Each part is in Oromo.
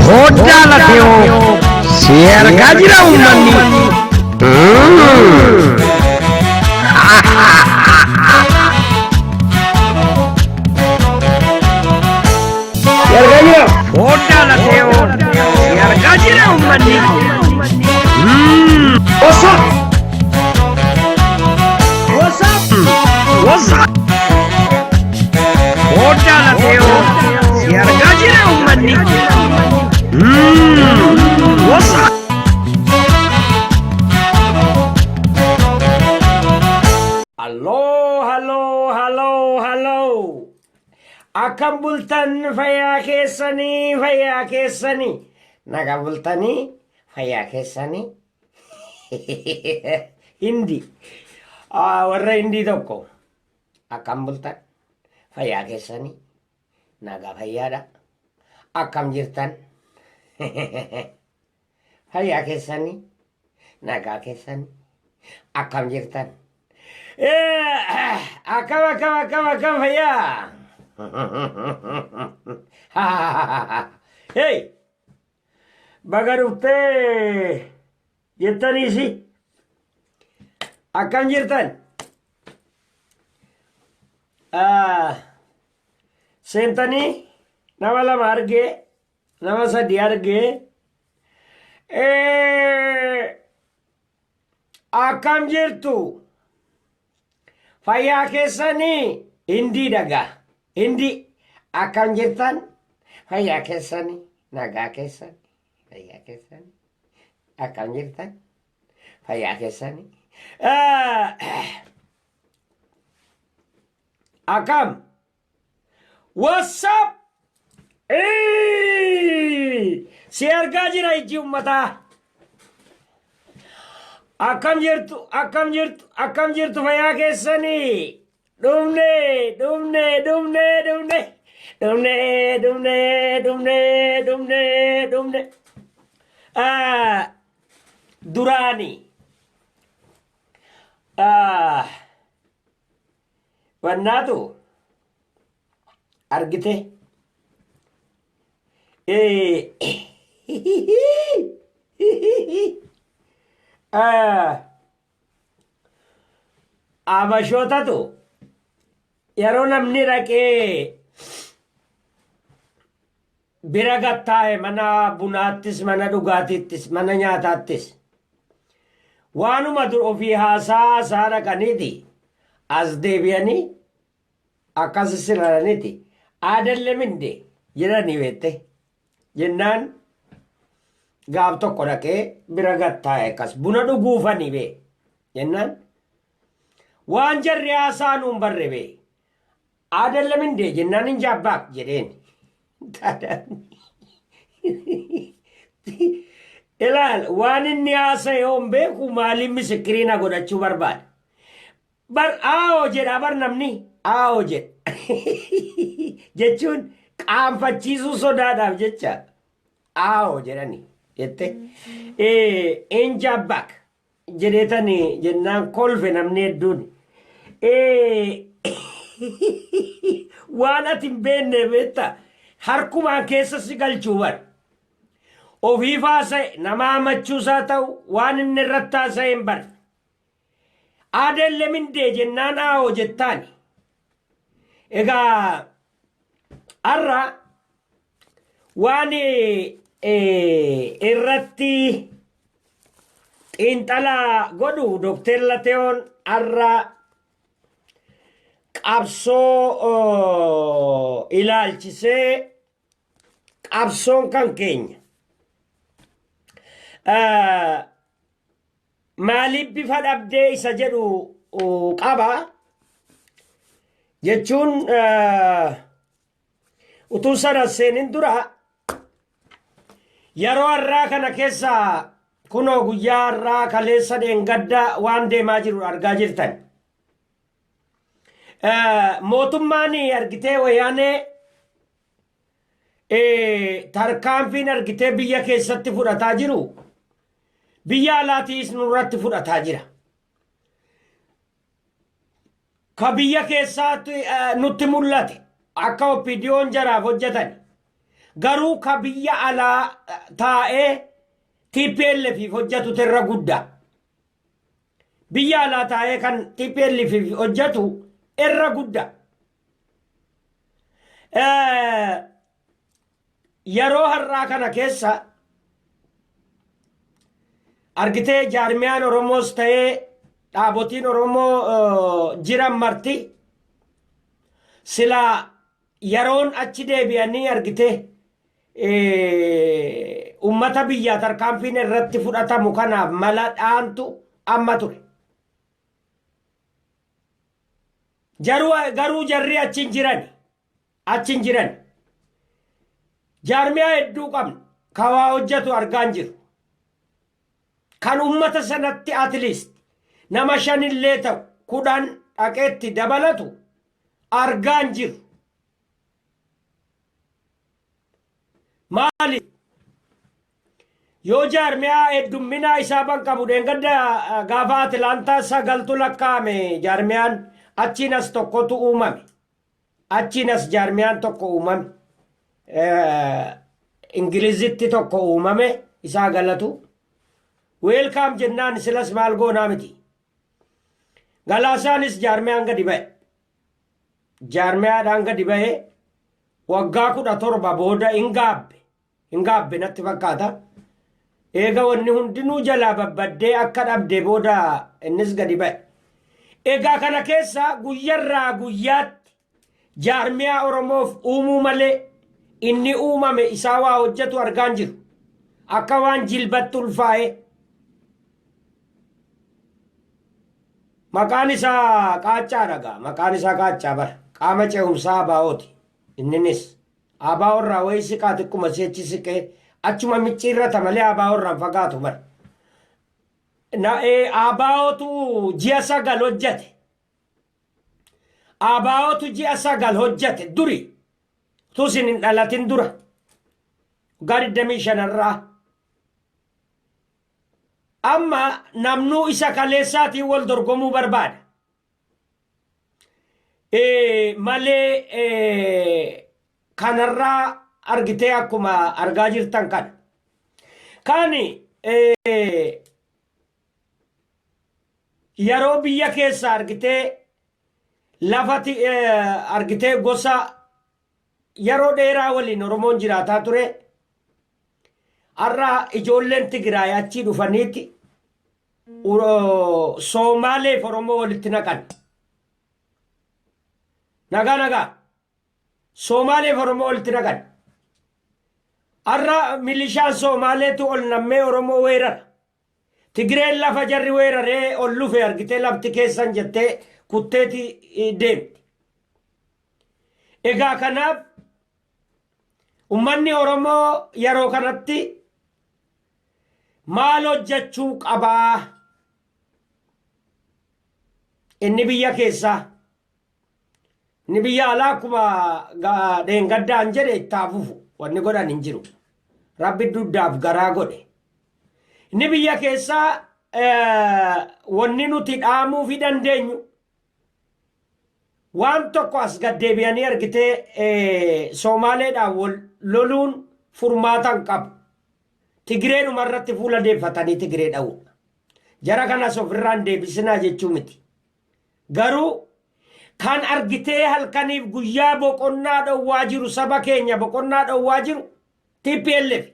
Foddaa lafeewoo si argaa jira uummanni. Si argaa jira. Foddaa lafeewoo si argaa jira uummanni. What's up? What's up? What's up? Foddaa lafeewoo si argaa jira uummanni. What's up? Halloo, halloo, halloo, halloo. Akkam bultan fayyaa keessanii, fayyaa keessanii. Naga bultanii, fayyaa keessanii. Hindi. Ah, warra hindii tokko. Akkam bultan fayyaa keessanii. Nagaa fayyaadha. Akkam jirtan? Fayyaa keessanii? Nagaa keessanii? Akkam jirtan? Akkam akkam akkam akkam fayyaa? Hey! Baga dhuftee jettaniisi. Akkam jirtan? Ah, Seentanii nama lama argee nama sadi argee akkam jirtu fayyaa keessanii hindii dhagaa hindii akkam jirtan fayyaa keessanii nagaa keessanii fayyaa keessanii akkam jirtan fayyaa keessanii akkam What's up? Eeyyy! Si argaa jira ijji ummataa. Akkam jirtu, akkam jirtu, akkam jirtu fayyaa keessanii. Dhumne, dhumne, dhumne, dhumne. Dhumne, dhumne, dhumne, dhumne, dhumne. Ah, Duraani. Ah, Wannaatu argite. Abashootatu yeroo namni dhaqee bira gattaa'e mana bunaattis mana dhugaatiittis mana nyaataattis waanuma dur ofii haasaa haasaa dhaqaniiti as deebi'anii akkas siraraniiti aadalle minde jedhanii beette jennaan gaaf tokko dhaqee bira gattaa'e akkas buna dhuguufanii bee jennaan waan jarri haasaa nuun barre bee Aadallam indee jennaan hin jaabbaak jedheen. Ilaal waan inni haasa'e hoon beeku maaliin misikirii na godhachuu barbaada. Bar aawoo jedha bar namni aawoo jedha. Jechuun qaanfachiisuu sodaadhaaf jecha aawoo jedhani jette. Hin jaabbaak jedheetani jennaan kolfe namni hedduun. Waan ati hin beekne beekta harkumaan keessa si galchuu bar. Ofiif haasa'e nama hamachuusaa ta'u waan inni irratti haasa'e hin barre. Aadelle mindee jennaan aawoo jettaani. Egaa har'a waan irratti xiinxala godhu Dookter Lateewoon har'a qabsoo ilaalchisee qabsoon kan keenya maaliif bifa dhabdee isa jedhu qaba jechuun utuu sana seenin dura yeroo har'aa kana keessa kunoo guyyaa har'aa kaleessa dheengadda waan deemaa jiru argaa jirtan. Mootummaan argitee wayaanee tarkaanfiin argitee biyya keessatti fudhataa jiru biyya alaatiis nurratti fudhataa jira. Ka biyya keessaatti nutti mul'ate akka OPDOn jaraaf hojjetan. Garuu ka biyya alaa taa'ee TPLF hojjetu irra guddaa. Biyya alaa taa'ee kan TPLF hojjetu irra guddaa. Yeroo har'aa kana keessa argitee jaarmiyaan Oromoos ta'ee dhaabotiin Oromoo jiran marti silaa yeroon achi deebi'anii argitee ummata biyyaa tarkaanfiin irratti fudhatamu kanaaf mala dhaantu amma ture. Garuu jarri achi hin jiran. Achi hin jiran. Jaarmiyaa hedduu qabna. Ka waa hojjetu argaa hin jiru. Kan ummata sanatti at least nama shanillee ta'u 10 dhaqeetti dabalatu argaa hin jiru. Maali? Yoo jaarmiyaa heddumminaa isaa ban qabu, dheengadda gaafa Atilaantaa sagaltu lakkaa'ame. Jaarmiyaan achiin as tokkotu uumame. Achiin as jaarmiyaan tokko uumame. Ingilizitti tokko uumame, isaa galatu. Welcome jennaan, silas maal goonaa miti. Galaasaanis jaarmiyaan gadi ba'e. Jaarmiyaadhaan gadi ba'e, waggaa 17 booda hin gaabbe. Hin gaabbe natti fakkaata. Eega wanni hundinuu jalaa babbaddee akka dhabde booda innis gadi ba'e. Egaa kana keessa guyyarraa guyyaatti jaarmiyaa Oromoof uumuu malee inni uumame isaa waa hojjetu argaan jiru. Akka waan jilbatti ulfaa'ee. Maqaan isaa Qaaccaa dhagaa. Maqaan isaa Qaaccaa bara. Qaama ce'umsaa ABO'ti. Inninis. ABO irraa wayii siqaa, xiqquma si'achi siqee achuma micciirrata malee ABO irraan fagaatu bara. ABOtu ji'a 9 hojjete. ABOtu ji'a 9 hojjete duri. Utuu isin hin dhalatin dura. Waggaa 25 irraa. Amma namnuu isa kaleessaatiin wal dorgomuu barbaada. Malee kanarraa argitee akkuma argaa jirtan kana. Kaani yeroo biyya keessa argitee lafati argitee gosa yeroo dheeraa waliin Oromoon jiraataa ture. Har'a ijoolleen Tigraay achii dhufaniiti Soomaaleef Oromoo walitti naqan. Nagaa nagaa. Soomaaleef Oromoo walitti naqan. Har'a milishaan Soomaaleetu ol nammee Oromoo weerara. Tigireen lafa jarri weeraree ol lufe argitee lafti keessan jettee kutteeti deemti. Egaa kanaaf ummanni Oromoo yeroo kanatti maal hojjechuu qabaa? Inni biyya keessaa. Inni biyya alaa akkuma dheengaddaan jedhe itti haa fufu. Wanni godhan hin jiru. Rabbi duddaaf garaa godhe. Inni biyya keessaa wanni nuti dhaamuufi dandeenyu waan tokko, as gaddeebi'anii argitee Soomaaleedhaan wal loluun furmaata hin qabu. Tigireenuma irratti fuula deeffatanii Tigiree dha'uudha. Jara kanas ofirraan deebisinaa jechuu miti. Garuu kan argitee halkaniif guyyaa boqonnaa dhowwaa jiru, saba keenya boqonnaa dhowwaa jiru TPLF.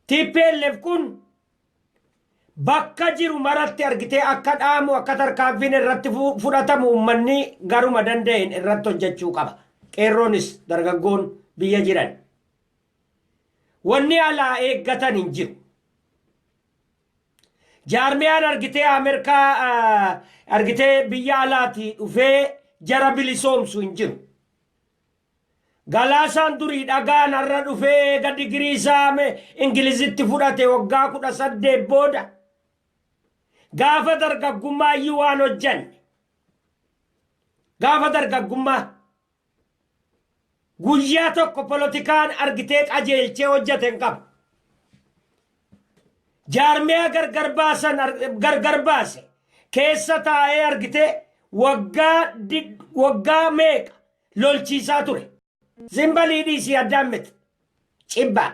TPLF kun bakka jiru maratti argitee akka dhaamu, akka tarkaanfiin irratti fudhatamu uummanni garuma danda'een irratti hojjechuu qaba. Qeerroonis dargaggoon biyya jiran. Wanni alaa eeggatan hin jiru. Jaarmiyaan argitee Ameerikaa argitee biyya alaatii dhufee jara bilisoomsu hin jiru. Galaasaan durii dhagaan har'a dhufee eega digirii isaa Ingilizitti fudhate waggaa 18 booda gaafa dargaggummaa iyyuu waan hojjanne, gaafa dargaggummaa guyyaa tokko polotikaan argitee qajeelchee hojjate hin qabu. Jaarmiyaa gargar baasan, gargar baase keessa taa'ee argitee Waggaa waggaa meeqa lolchiisaa ture. Zimbalii dhiisii addaan miti. Cibbaa.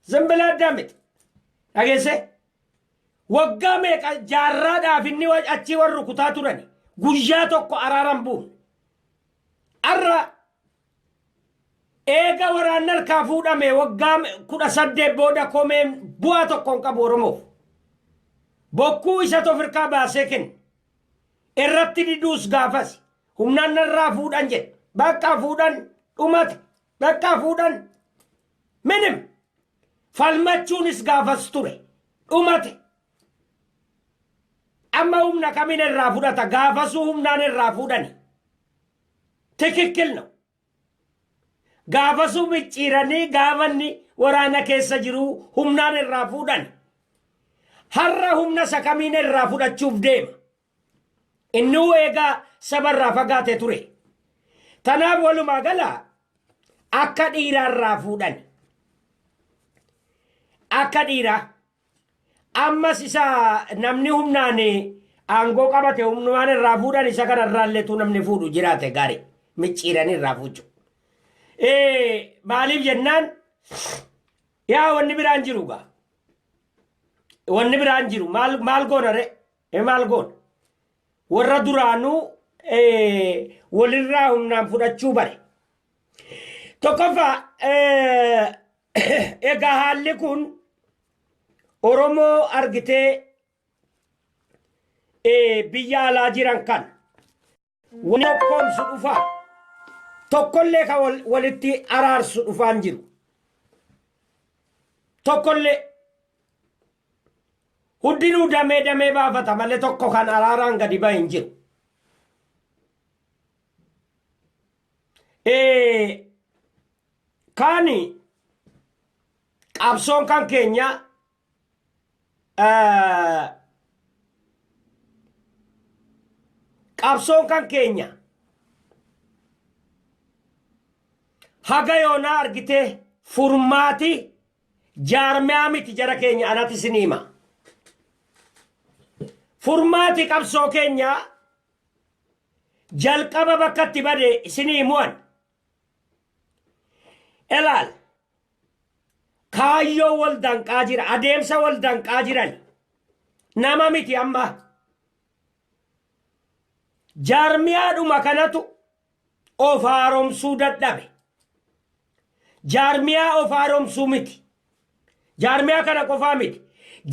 Zimbila addaan miti. Dhageesse? Waggaa meeqa jaarraadhaaf inni achii warra rukutaa turani. Guyyaa tokko araaran buufne. Arra eega waraanni harkaa fuudhame waggaa 18 booda komeen bu'aa tokko hin qabu Oromoof. Bokkuu isa tofirkaa baasee kenne. Irratti diduus gaafas humnaan narraa fuudhan jedhe. Bakka fuudhan dhumate. Bakka fuudhan minim. Falmachuunis gaafas ture. Dhumate. Amma humna kamiin irraa fudhata? Gaafasuu humnaan irraa fuudhani. ትክክል ነው. Gaafasuu micciiranii gaafanni waraana keessa jiru humnaan irraa fuudhan. Har'a humna isa kamiin irraa fudhachuuf deema? Innuu eegaa saba irraa fagaate ture. Tanaaf walumaa gala akka dhiiraa irraa fuudhan. Akka dhiiraa. Ammas isa namni humnaan aangoo qabate humnumaan irraa fuudhan, isa kana irraalleetu namni fuudhu jiraate gaarii micciiranii irraa fuuchu. Maaliif jennaan, yaa wanni biraan jiru gaa. Wanni biraan jiru maal maal goona re? Maal goona? Warra duraanuu walirraa humnaan fudhachuu bare. Tokkoffaa, egaa haalli kun Oromoo argitee biyya alaa jiran kan wanni tokkoomsu dhufaa, tokkollee kan walitti araarsu dhufaan jiru. Tokkollee hundinuu damee damee baafata malee tokko kan araaraan gadi bahe hin jiru. Kaani qabsoon kan keenya qabsoon kan keenya haga yoonaa argitee furmaati jaarmiyaa miti, jara keenya, anati isin hima. Furmaati qabsoo keenya jalqaba bakka itti bade isinii himuan. Ilaal, kaayyoo wal danqaa jira, adeemsa wal danqaa jiran, nama miti, amma jaarmiyaadhuma kanatu of haaromsuu dadhabe. Jaarmiyaa of haaromsuu miti. Jaarmiyaa kana qofaa miti.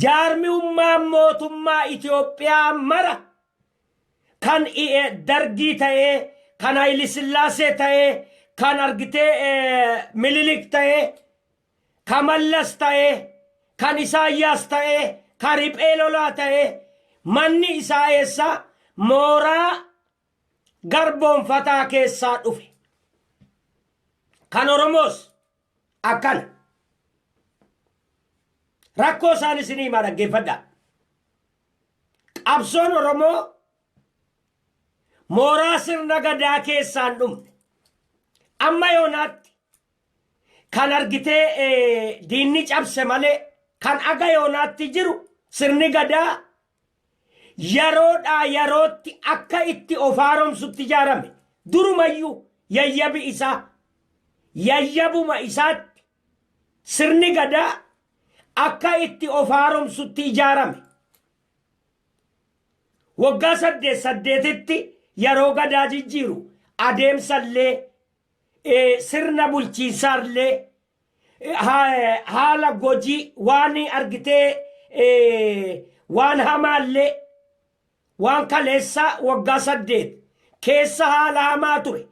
Jaarmiyummaan mootummaa Itoophiyaa mara kan Dargii ta'ee, kan Hayilisillaasee ta'ee, kan argitee Mililik ta'ee, kan Mallas ta'ee, kan Isaayyaas ta'ee, kan Riphee Lolaa ta'ee, manni isaa eessa? Mooraa garboonfataa keessaa dhufe. Kan Oromoos akkana. Rakkoo isaan isinii himaa, dhaggeeffadhaa. Qabsoon Oromoo mooraa sirna gadaa keessaan dhumne. Amma yoonaatti kan argitee diinni cabse malee kan aga yoonaatti jiru sirni gadaa yeroodhaa yerootti akka itti of haaromsutti ijaarame. Durumayyuu yayyabi isaa yayyabuma isaatti sirni gadaa akka itti of haaromsutti ijaarame. Waggaa saddeet saddeetitti yeroo gadaa jijjiiru adeemsallee, sirna bulchiinsaallee, haala gojii waan argitee waan hamaallee, waan kaleessa waggaa 8 keessa haala hamaa ture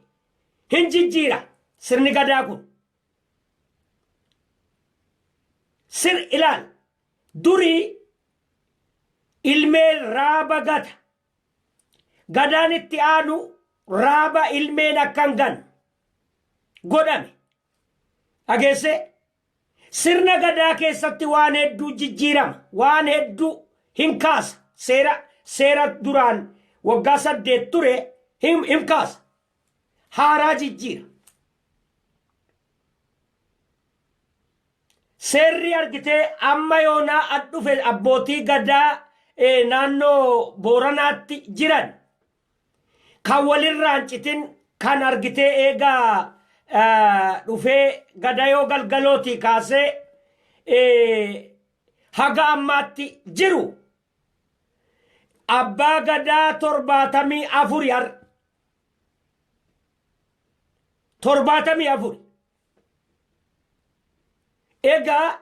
hin jijjiira sirni gadaa kun. Sir ilaal, durii ilmeen raaba gata. Gadaan itti aanu raaba ilmeen akka hin ganne godhame. Dhageesse, sirna gadaa keessatti waan hedduu jijjiirama, waan hedduu hin kaasa. Seera duraan waggaa 8 ture hin kaasa. Haaraa jijjiira. Seerri argitee amma yoonaa ad dhufe abbootii gadaa naannoo Booranaatti jiran Kan walirraa hin citin kan argitee eegaa dhufee Gadayoo Galgalootii kaasee haga ammaatti jiru abbaa gadaa 74 har'a. 74. Egaa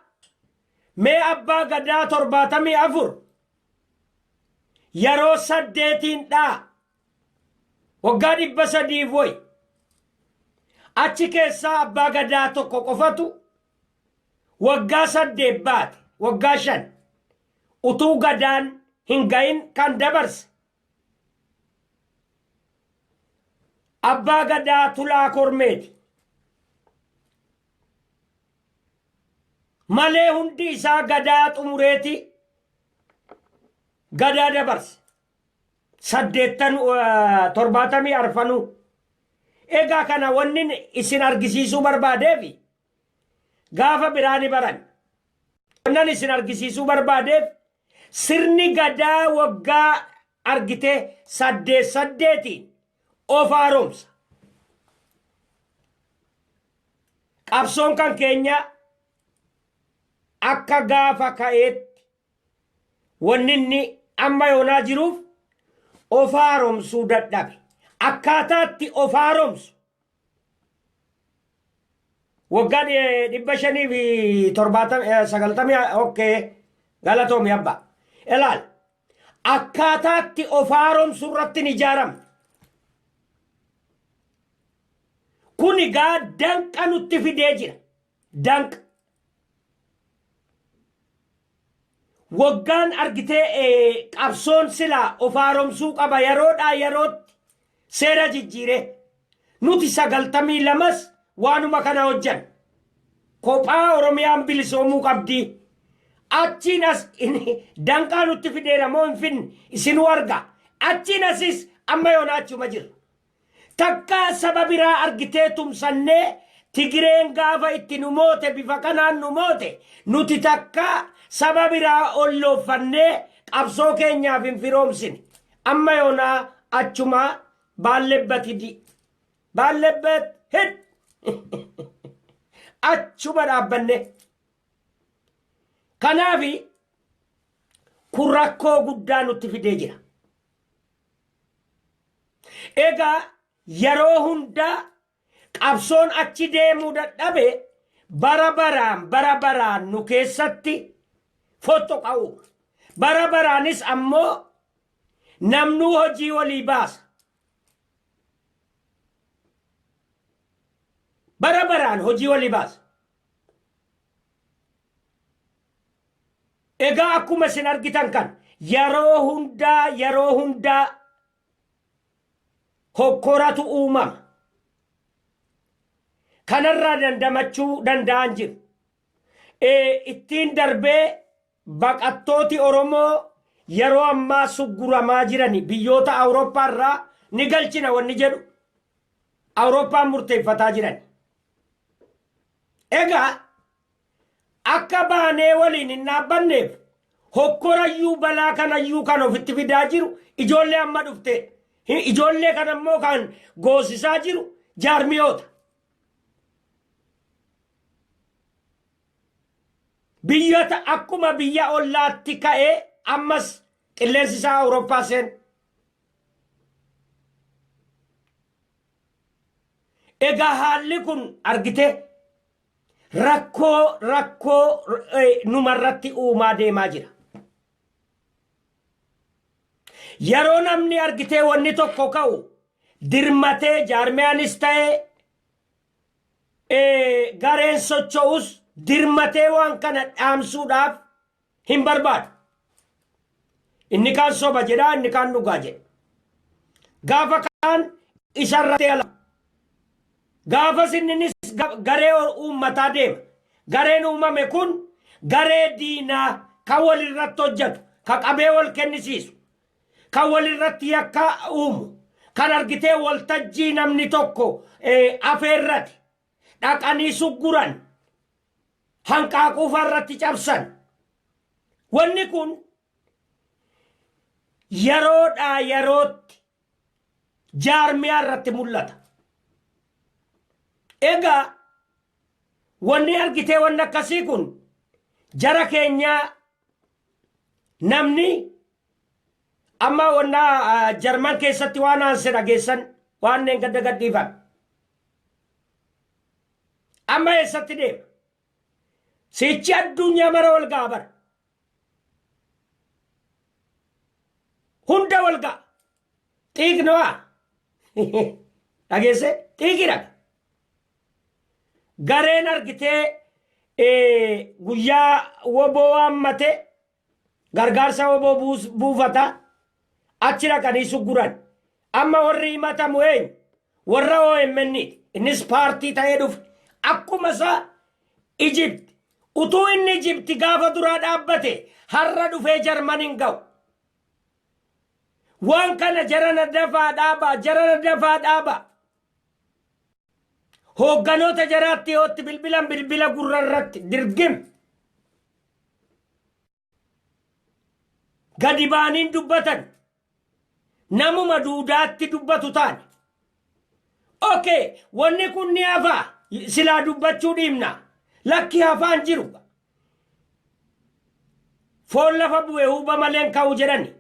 mee abbaa gadaa 74 yeroo saddeetiin dhaa waggaa 300f wayi achi keessaa abbaa gadaa tokko qofatu waggaa 8 baate waggaa 5 utuu gadaan hin gahin kan dabarse Abbaa Gadaa Tulaa Kormeeti. Malee hundi isaa gadaa xumureeti gadaa dabarse. Saddeettan torbaatamii arfanuu. Egaa kana wanni isin argisiisuu barbaadeefi gaafa biraa ni baran. Wannan isin argisiisuu barbaadeef Sirni Gadaa waggaa argitee saddeet saddeetiin of haaromsa. Qabsoon kan keenya akka gaafa ka'eetti wanni inni amma yoonaa jiruuf of haaromsuu dadhabe. Akkaataatti of haaromsu Waggaa 570 90 okkee galatoomi abbaa. Ilaal akkaataatti of haaromsu irratti hin ijaaramne. Kun egaa danqa nutti fidee jira. Danqa. Waggaan argitee qabsoon silaa of haaromsuu qaba yeroodhaa yerootti seera jijjiiree. Nuti 92s waanuma kana hojjan. Kophaa Oromiyaan bilisoomuu qabdi. Achiin as danqaa nutti fideera moo hin finne isinuu arga. Achiin asis amma yoonaa achuma jirra. Takkaa saba biraa argitee tumsannee Tigireen gaafa itti nu moote bifa kanaan nu moote nuti takkaa saba biraa ollooffannee qabsoo keenyaaf hin firoomsine. Amma yoonaa achuma baallebbet hidi. Baallebbet hid. Achuma dhaabbanne. Kanaafi kun rakkoo guddaa nutti fidee jira. Egaa yeroo hundaa qabsoon achi deemuu dadhabe bara baraan bara baraan nu keessatti fottoqa'u. Bara baraanis ammoo namnuu hojii walii baasa. Bara baraan hojii walii baasa. Egaa akkuma isin argitan kan yeroo hundaa yeroo hundaa hokkoratu uumama. Kanarraa dandamachuu danda'an jiru. Ittiin darbee baqattooti Oromoo yeroo ammaa sugguramaa jirani biyyoota Awurooppaa irraa ni galchina wanni jedhu Awurooppaan murteeffataa jiran. Egaa akka baanee waliin hin dhaabbanneef hokkorayyuu balaa kanayyuu kan ofitti fidaa jiru ijoollee amma dhuftee ijoollee kana immoo kan goosisaa jiru jaarmiyoota. Biyyota akkuma biyya ollaatti ka'ee ammas qilleensi isaa Awurooppaa seen. Egaa haalli kun argitee rakkoo rakkoo numarratti uumaa deemaa jira. Yeroo namni argitee wanni tokko ka'u dirmatee jaarmiyaanis ta'e gareen socho'us dirmatee waan kana dhaamsuudhaaf hin barbaadu. Inni kaan soba jedha, inni kaan dhugaa jedha. Gaafa kaan isarratti ala. Gaafas inninis garee uummataa deema. Gareen uumame kun garee diinaa kan walirratti hojjetu, kan qabee wal kennisiisu, kan walirratti yakka uumu, kan argitee waltajjii namni tokko afeerrate dhaqanii sugguran, hanqaaquu irratti cabsan. Wanni kun yeroodhaa yerootti Jaarmiyaa irratti mul'ata. Egaa wanni argitee wanni akkasii kun jara keenyaa namni amma wannaa Jarman keessatti waan aanse dhageessan waan neen gadda gadhiifan. Amma eessatti deema? Sichi addunyaa mara wal ga'a bara. Hunda wal ga'a. Xiiqnawaa. Dhageesse xiiqii dhaga. Gareen argitee guyyaa woboo waammate gargaarsa woboo buufata achi dhaqanii sugguran. Amma warri himatamu eenyu? Warra OMN ti. Innis paartii ta'ee dhufe. Akkuma isaa Ijipt. Utuu inni Ijipti gaafa duraa dhaabbate har'a dhufee Jarman hin ga'u. Waan kana jarana dafaa dhaabaa, jarana dafaa dhaabaa. Hoogganoota jaraatti yootti bilbilan bilbila gurra irratti dirgim. Gadi ba'aniin dubbatan. Namuma duudaatti dubbatu taane. Okay, wanni kun ni hafaa. Silaa dubbachuu dhiibna. Lakki hafaan jiru. Foon lafa bu'e huuba malee hin ka'u jedhani.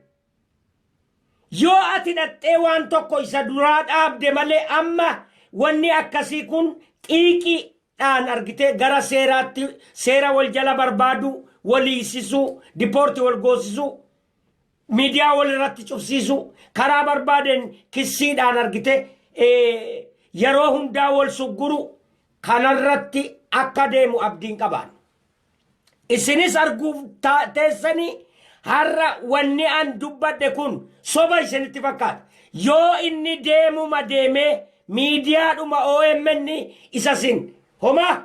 Yoo ati dhaxxee waan tokko isa duraa dhaabde malee amma wanni akkasii kun xiiqiidhaan argitee gara seeraatti seera wal jala barbaaduu, wal hiisisuu, dipoorti wal goosisuu, miidiyaa wal irratti cufsiisuu, karaa barbaadeen kissiidhaan argitee yeroo hundaa wal sugguruu kanarratti akka deemu abdiin qabaan. Isinis arguuf teessanii har'a wanni an dubbadhe kun soba isinitti fakkaata. Yoo inni deemuma deemee miidiyaadhuma OMN isa sin homaa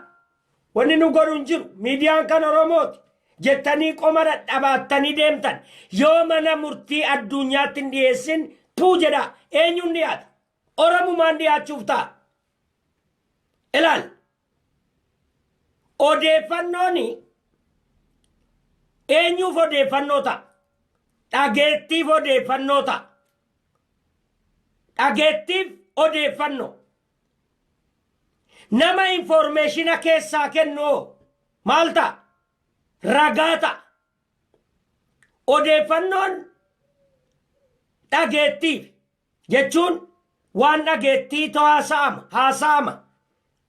wanni nu godhu hin jiru miidiyaan kan Oromooti jettanii qoma dhadhabaattanii deemtan yoo mana murtii addunyaatti hin dhiyeessin tuu jedha eenyuun dhiyaata? Oromumaan dhiyaachuuf ta'a. Ilaal. Odeeffannoon eenyuuf odeeffannoo ta'a? Dhageettiif odeeffannoo ta'a. Dhageettiif odeeffannoo. Nama informeeshina keessaa kennu hoo maal ta'a? Ragaa ta'a. Odeeffannoon dhageettiif jechuun waan dhageettiitu haasa'ama haasa'ama.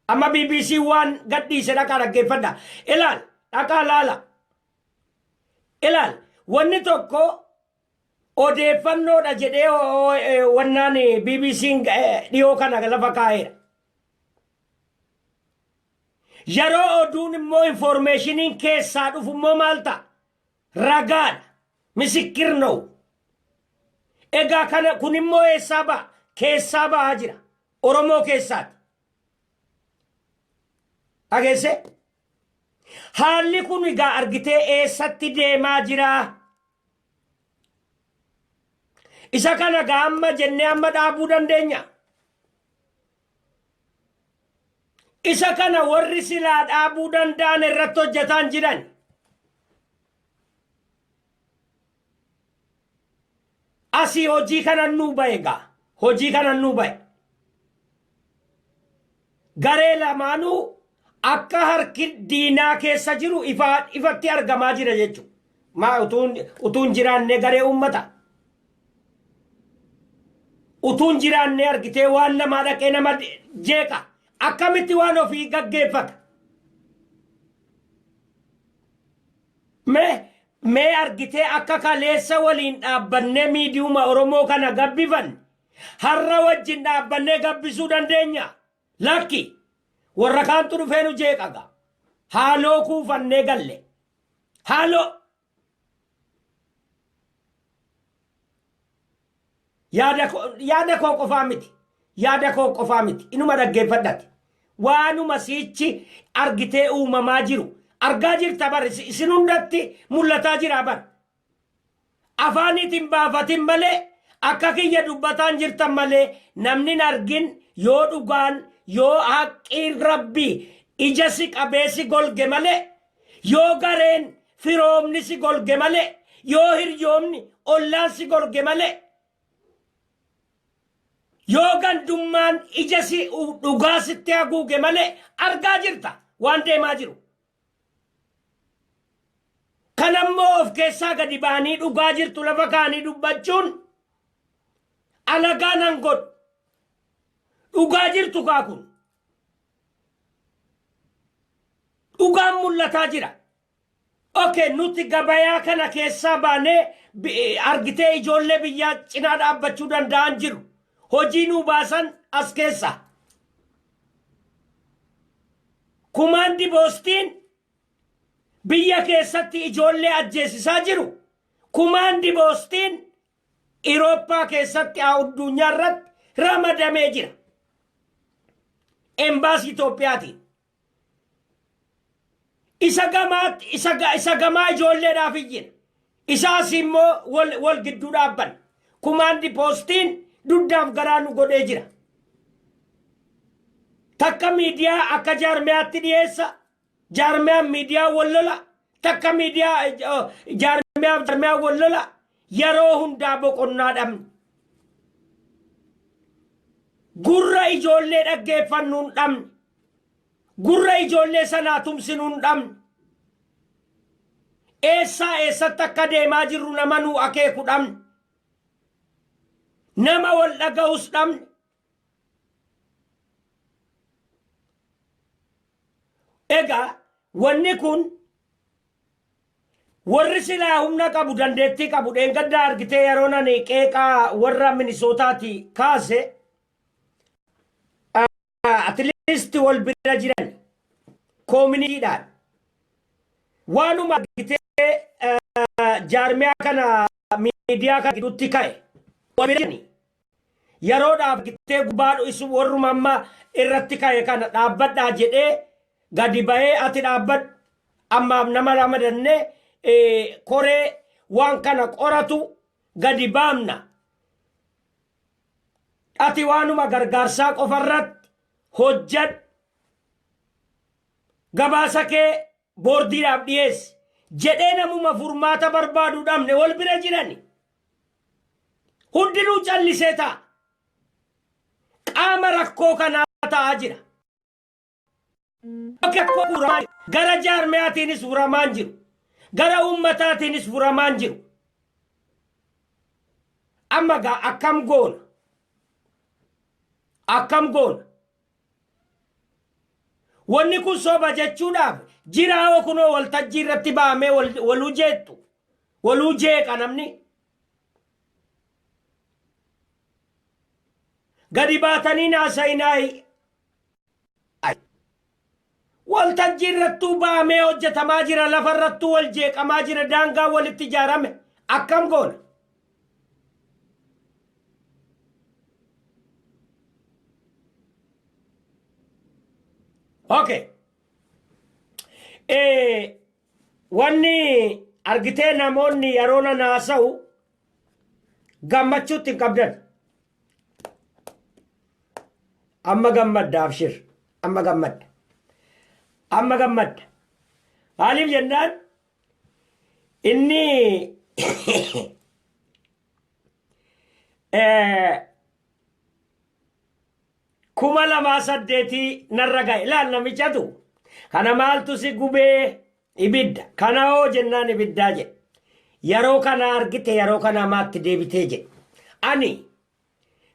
Amma BBC waan gadhiise dhaqaa dhaggeeffadha. Ilaal dhaqaa laala. Ilaal wanni tokko odeeffannoodha jedhee wannaan BBC'n dhiyoo kana lafa kaa'eera. Yeroo oduun immoo informeeshiniin keessaa dhufu immoo maal ta'a? Ragaadha. Misikkir now. Egaa kana kun immoo eessaa ba'a? Keessaa ba'aa jira. Oromoo keessaati. Dhageesse? Haalli kun egaa argitee eessatti deemaa jira? Isa kana egaa amma jennee amma dhaabuu dandeenya. Isa kana warri silaa dhaabuu danda'an irratti hojjetaan jiran. Asii hojii kanan nuu ba'e gaa. Hojii kanan nuu ba'e. Garee lamaanuu akka harki diinaa keessa jiru ifatti argamaa jira jechuudha. Maa utuun jiraannee garee uummata. Utuun jiraannee argitee waan namaa dhaqee nama jeeqa. Akkamitti waan ofii gaggeeffata? Mee argitee akka kaleessa waliin dhaabbannee miidiyuma Oromoo kana gabbifanne har'a wajjin dhaabbannee gabbisuu dandeenya? Lakki warra kaantu dhufee nu jeeqa gaa. Haaloo kuufannee galle. Haaloo. Yaada koo qofaa miti. Yaada koo qofaa miti. Inuma dhaggeeffadhati. Waanuma siichi argitee uumamaa jiru. Argaa jirta bar isin hundatti mul'ataa jira bar. Afaaniitiin baafatin malee akka kiyya dubbataan jirtan malee namni hin argin yoo dhugaan yoo haqqiin rabbii ija si qabee si golge malee yoo gareen firoomni si golge malee yoo hiryoomni ollaan si golge malee Yoo gandummaan ija si dhugaa sitti haguuge malee argaa jirta waan deemaa jiru. Kanammoo of keessaa gadi ba'anii dhugaa jirtu lafa kaanii dubbachuun alagaa nan godhu. Dhugaa jirtu kaa kun. Dhugaan mul'ataa jira. Okay, nuti gabayaa kana keessaa baanee argitee ijoollee biyyaa cinaa dhaabbachuu danda'an jiru. Hojii nuu baasan as keessa. Kumaandi poostiin biyya keessatti ijoollee ajjeesisaa jiru. Kumaandi poostiin Irooppaa keessatti addunyaa irratti ramadamee jira. Embaasii Itoophiyaatiin. Isa gamaatti isa gamaa ijoolleedhaaf iyyina. Isaas immoo wal gidduu dhaabban. Kumaandi poostiin dugdaaf garaa nu godhee jira. Takka miidiyaa akka jaarmiyaatti dhiyeessa. Jaarmiyaan miidiyaa wal lola. Takka miidiyaa jaarmiyaaf jaarmiyaa wal lola. Yeroo hundaa boqonnaa dhabne. Gurra ijoollee dhaggeeffannu hin dhabne. Gurra ijoollee sanaa tumsinu hin dhabne. Eessaa eessatti akka deemaa jirru nama nuu akeeku dhabne. Nama wal dhaga'us dhabne. Egaa wanni kun warri silaa humna qabu, dandeettii qabu, dheengaddaa argitee yeroo nani qeeqaa warra Minisootaati kaase, at least wal bira jiran communitydhaan waanuma argitee jaarmiyaa kana miidiyaa kana gidduutti ka'e wal bira jirani. Yeroodhaaf argitee gubbaa isu warruma amma irratti ka'e kana dhaabbadhaa jedhee gadi ba'ee, ati dhaabbadhu, ammaaf nama ramadannee koree waan kana qoratu gadi baamna. Ati waanuma gargaarsaa qofarratti hojjadhu. Gabaasa kee boordiidhaaf dhiyeessi jedhee namuma furmaata barbaadu dhabne. Wal bira jirani. Hundinuu callisee ta'a. Qaama rakkoo kanaa ta'aa jira. Rakkoo furamaa jiru. Gara jaarmiyaatiinis furamaan jiru. Gara uummataatiinis furamaan jiru. Amma gaa akkam goona? Akkam goona? Wanni kun soba jechuudhaaf jiraawoo kunoo waltajjii irratti ba'amee waluu jeettu. Waluu jeeqa namni. Gadi baatanii naasayinaayi. Waltajjii irrattuu ba'amee hojjetamaa jira. Lafa irrattuu wal jeeqamaa jira. Daangaa walitti ijaarame. Akkam goona? Okay. Wanni argitee namoonni yeroo nan haasa'u gammachuutti hin qabdan. Amma gammadda, abshir. Amma gammadda. Amma gammadda. Maaliif jennaan, inni 2008 narra ga'e. Ilaal, namichatu kana maaltu si gubee? Ibidda. Kana hoo jennaan, ibiddaa jedhe. Yeroo kana argite, yeroo kana maatti deebitee jedhe. Ani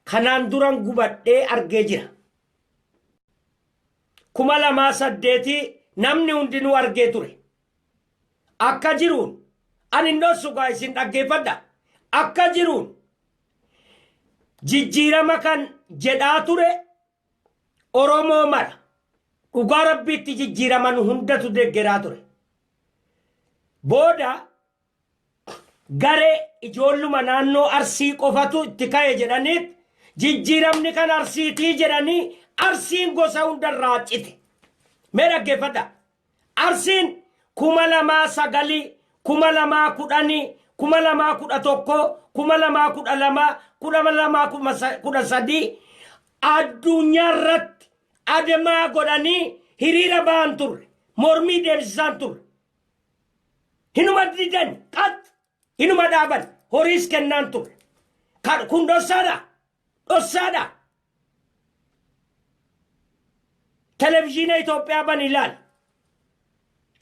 kanaan duran gubadhee argee jira. 2008 namni hundinuu argee ture. Akka jiruun ani hin dhossu gaa, isin dhaggeeffadha. Akka jiruun jijjiirama kan jedhaa ture Oromoo mara, dhugaa rabbiitti jijjiiraman hundatu deeggeraa ture. Booda garee ijoolluma naannoo Arsii qofatu itti ka'e jedhaniit, jijjiiramni kan Arsiitii jedhanii, Arsiin gosa hundarraa cite. Mee dhaggeeffadha. Arsiin 2009, 2010, 2011, 2012, 2013 addunyaa irratti ademaa godhanii hiriira ba'an turre. Mormii deemsisaan turre. Hinuma didan qax, hinuma dhaaban, horiis kennaan turre. Kun dhossaadha. Dhossaadha. Televizhiina Itoophiyaa bani ilaali.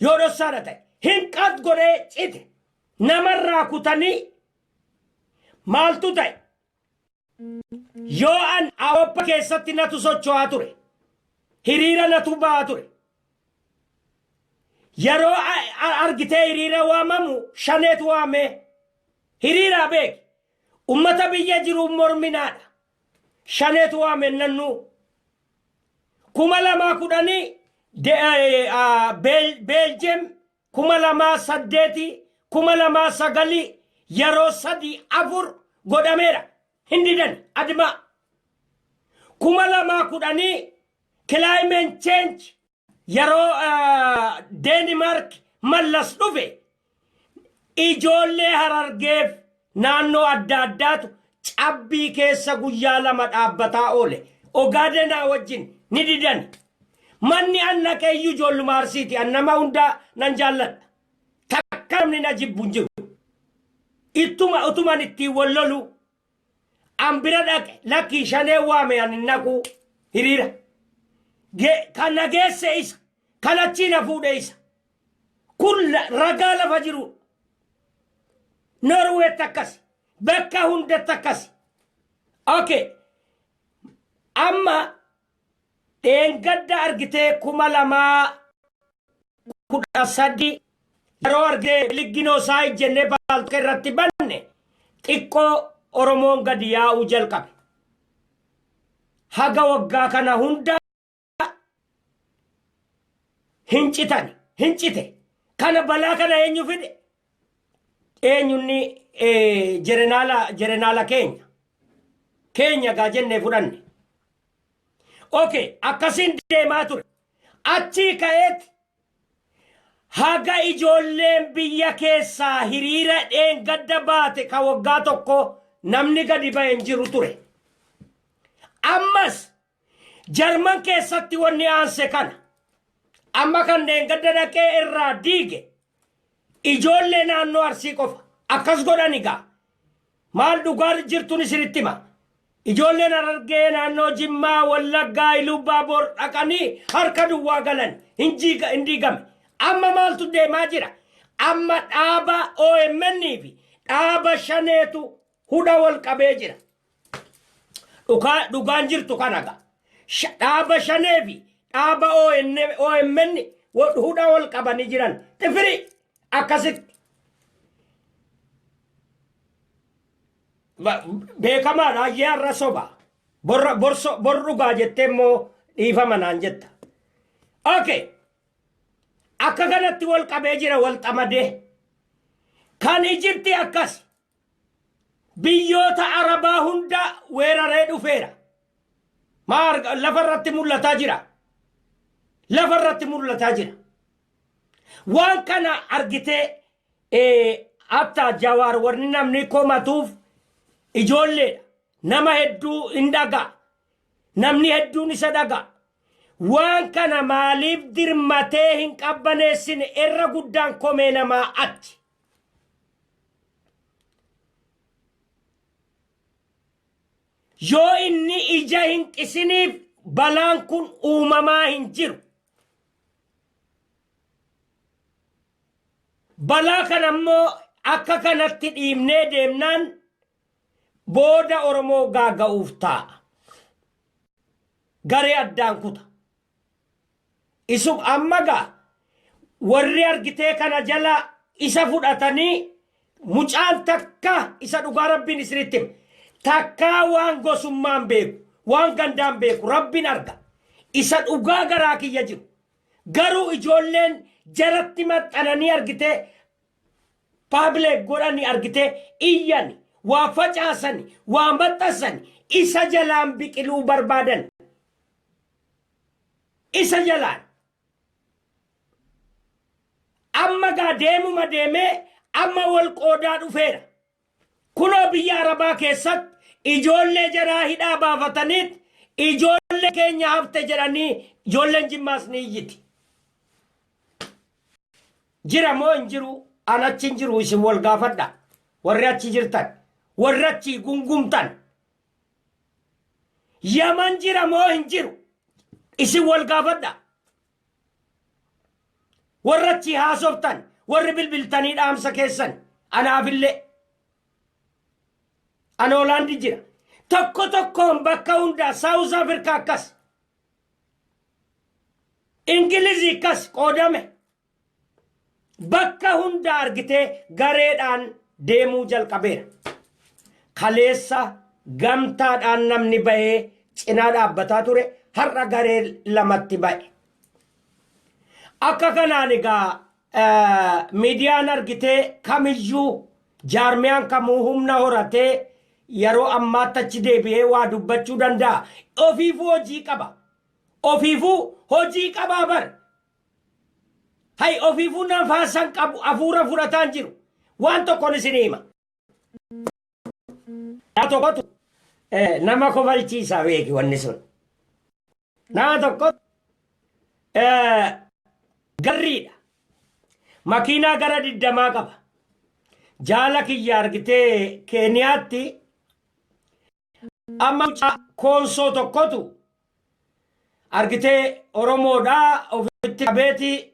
Yoo dhossaadha ta'e. Hin qat godhee cite. Namarraa kutanii maaltu ta'e? Yoo an Awurooppaa keessatti natu socho'aa ture. Hiriira natu ba'aa ture. Yeroo argitee hiriira waamamu shaneetu waamee hiriiraa beeki. Ummata biyya jiruun morminaadha. Shaneetu waame nannuu. 2010 Beeljeem 2008 2009 yeroo sadii afur godhameera. Hin didan admaa. 2010 climate change yeroo Deenimaark Mallas dhufe ijoollee Harargeef naannoo adda addaatu cabbii keessa guyyaa 2 dhaabbataa oole. Ogaadenaa wajjin ni didan. Manni an naqeeyyuu ijoolluma Arsiiti. An nama hundaa nan jaalladha. Takka namni na jibbu hin jiru. Ittuma utuman ittiin wal lolu an bira dhaqe lakkii shanee waame an hin naquu hiriira. Kan na geesse isa. Kan achii na fuudhe isa. Kun ragaa lafa jiru. Norweetti akkasi. Bakka hundatti akkasi. Okay. Amma dheengadda argitee 2013 yeroo argitee ligginoo isaa ijjennee baaltoo irratti banne xiqqoo Oromoon gadi yaa'uu jalqabe. Haga waggaa kana hunda hin citani hin cite. Kana balaa kana eenyu fide? Eenyunni jerenaala keenya. Keenya gaa jennee fudhanne. Okay, akkasiin deemaa ture. Achii ka'eet haga ijoolleen biyya keessaa hiriira dheengadda baate ka waggaa tokko namni gadi ba'e hin jiru ture. Ammas Jarman keessatti wanni aanse kana. Amma kan dheengadda dhaqee irraa diige ijoollee naannoo Arsii qofa. Akkas godhan egaa. Maal dhugaa jirtun isinitti hima. Ijoolleen Harargee naannoo Jimmaa, Wallaggaa, Iluubbaa Boor dhaqanii harka duwwaa galan hin diigame. Amma maaltu deemaa jira? Amma dhaaba OMN fi dhaaba shaneetu hudha wal qabee jira. Dhugaan jirtu kana gaa. Dhaaba shanee fi dhaaba OMN hudha wal qabanii jiran. Xifirii akkasitti. Beekamaadha ayyee har'a soba. Bor dhugaa jettee immoo dhiifama naan jetta. Okay. Akka kanatti wal qabee jira wal xamadee. Kan Ijipti akkas. Biyyoota Arabaa hunda weeraree dhufeera. Maa lafa irratti mul'ataa jira. Lafa irratti mul'ataa jira. Waan kana argitee hatta Jawaar warni namni komatuuf ijoolleedha. Nama hedduu hin dhagaa. Namni hedduun isa dhagaa. Waan kana maaliif dirmatee hin qabbaneessine irra guddaan komee namaa achi. Yoo inni ija hin qisiniif balaan kun uumamaa hin jiru. Balaa kana immoo akka kanatti dhiibnee deemnaan booda Oromoo gaaga'uuf taa'a. Garee addaan kuta. Isum amma gaa warri argitee kana jala isa fudhatanii mucaan takka isa dhugaa rabbiin isinitti hima. Takkaa waan gosummaan beeku, waan gandaan beeku rabbiin arga. Isa dhugaa garaa kiyya jiru. Garuu ijoolleen jaratti maxxananii argitee public godhani argitee iyyani, waa facaasani, waa maxxansani isa jalaan biqiluu barbaadan. Isa jalaan. Amma gaa deemuma deemee amma wal qoodaa dhufeera. Kunoo biyya Arabaa keessatti ijoollee jaraa hidhaa baafataniit ijoollee keenya hafte jedhanii ijoolleen Jimmaas ni iyyiti. Jira moo hin jiru? An achi hin jiru isin wal gaafadha. Warri achi jirtan. Warri achi gungumtan. Yaman jira moo hin jiru? Isin wal gaafadha. Warra achi haasoftan, warri bilbiltanii dhaamsa keessan, anaafillee. Ana Hoolaandi jira. Tokko tokkoon bakka hundaa South Africa akkas. Ingilizii akkas qoodame. Bakka hunda argitee gareedhaan deemuu jalqabeera. Kaleessa gamtaadhaan namni bahee cinaa dhaabbataa ture, har'a garee lamatti ba'e. Akka kanaan egaa miidiyaan argitee kamiyyuu, jaarmiyaan kamuu humna horatee yeroo ammaatti achi deebi'ee waa dubbachuu danda'a. Ofiifuu hojii qaba. Ofiifuu hojii qabaa bar. Hay, ofiifuu nafaasan qabu, hafuura fudhataan jiru. Waan tokkoon isin hima. Nama tokkotu nama kofalchiisa beeki wanni sun. Nama tokko garriidha. Makiinaa gara 20 qaba. Jaala kiyya argitee Keeniyaatti amma mucaa Koonsoo tokkotu argitee Oromoodhaa ofitti qabeeti,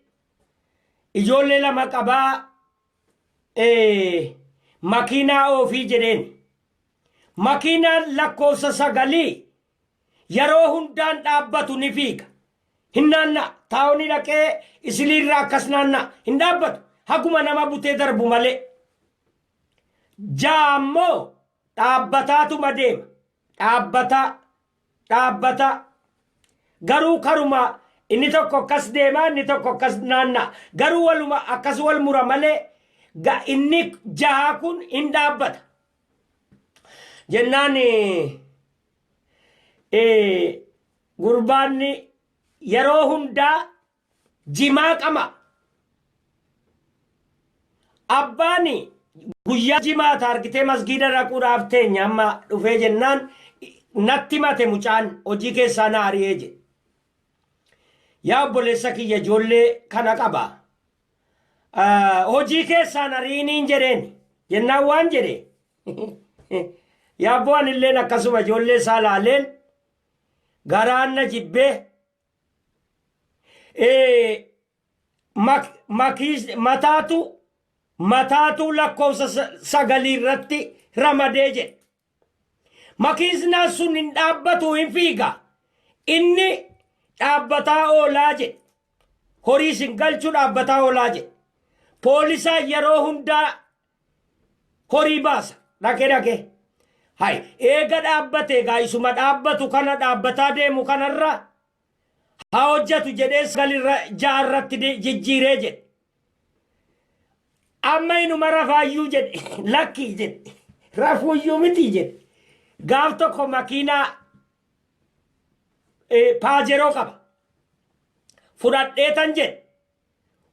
ijoollee lama qabaa, makiinaa oofii jedheen. Makiinaan lakkoofsa 9 yeroo hundaan dhaabbatu, ni fiiga. Hin naanna'a. Taa'onni dhaqee isiliirraa akkas naanna'a. Hin dhaabbatu. Haguma nama butee darbu malee. 6 ammoo dhaabbataatuma deema. Dhaabbataa. Dhaabbataa. Garuu karuma inni tokko akkas deema, inni tokko akkas naanna'a. Garuu waluma akkas wal mura malee inni 6 kun hin dhaabbata. Jennaan gurbaanni yeroo hundaa jimaa qama. Abbaan guyyaa jimaata argitee masgiida dhaquudhaaf teenya, amma dhufee jennaan natti mate, mucaan hojii keessaa na ari'ee jedhe. Yaa obboleessa kiyya, ijoollee kana qaba. Hojii keessaan ari'iniin jedheen jennaan waan jedhe. Yaa abboo, anilleen akkasuma ijoollee isaa laaleen garaan na jibbee, mataatu lakkoofsa 9 irratti ramadee jedhe. Makiinaan sun hin dhaabbatu, hin fiiga. Inni dhaabbataa oolaa jedhe. Horii isin galchuu dhaabbataa oolaa jedhe. Poolisaan yeroo hundaa horii baasa. Dhaqee dhaqee. Hay, eega dhaabbate egaa isuma dhaabbatu kana dhaabbataa deemu kanarra haa hojjetu jedhee sagalirra ja'arratti jijjiiree jedhe. Amma inuma rafaayyuu jedhe, lakkii jedhe. Rafuuyyuu miti jedhe. Gaaf tokko makiinaa Paajeroo qaba. Fudhadheetan jedhe.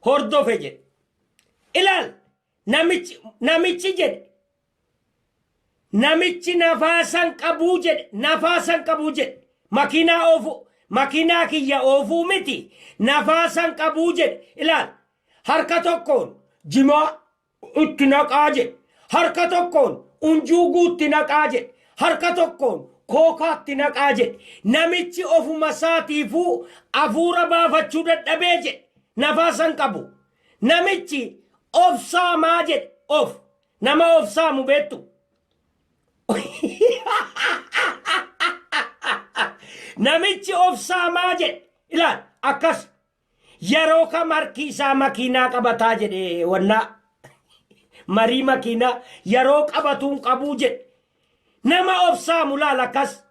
Hordofe jedhe. Ilaal, namichi jedhe. Namichi nafaasan qabuu jedhe. Nafaasan qabuu jedhe. Makiinaa oofu, makiinaa kiyya oofuu miti, nafaasan qabuu jedhe. Ilaal, harka tokkoon jimaa itti naqaa jedhe. Harka tokkoon unjuuguu itti naqaa jedhe. Harka tokkoon kookaatti naqaa jedhe. Namichi ofuma isaatiifuu afuura baafachuu dadhabee jedhe. Nafaasan qabu. Namichi of saamaa jedhe of. Nama of saamu beektu. Namichi of saamaa jedhe. Ilaal, akkas. Yeroo kam harki isaa makiinaa qabataa jedhe, wannaa. Marii makiinaa yeroo qabatuun qabuu jedhe. Nama of saamu laal akkas.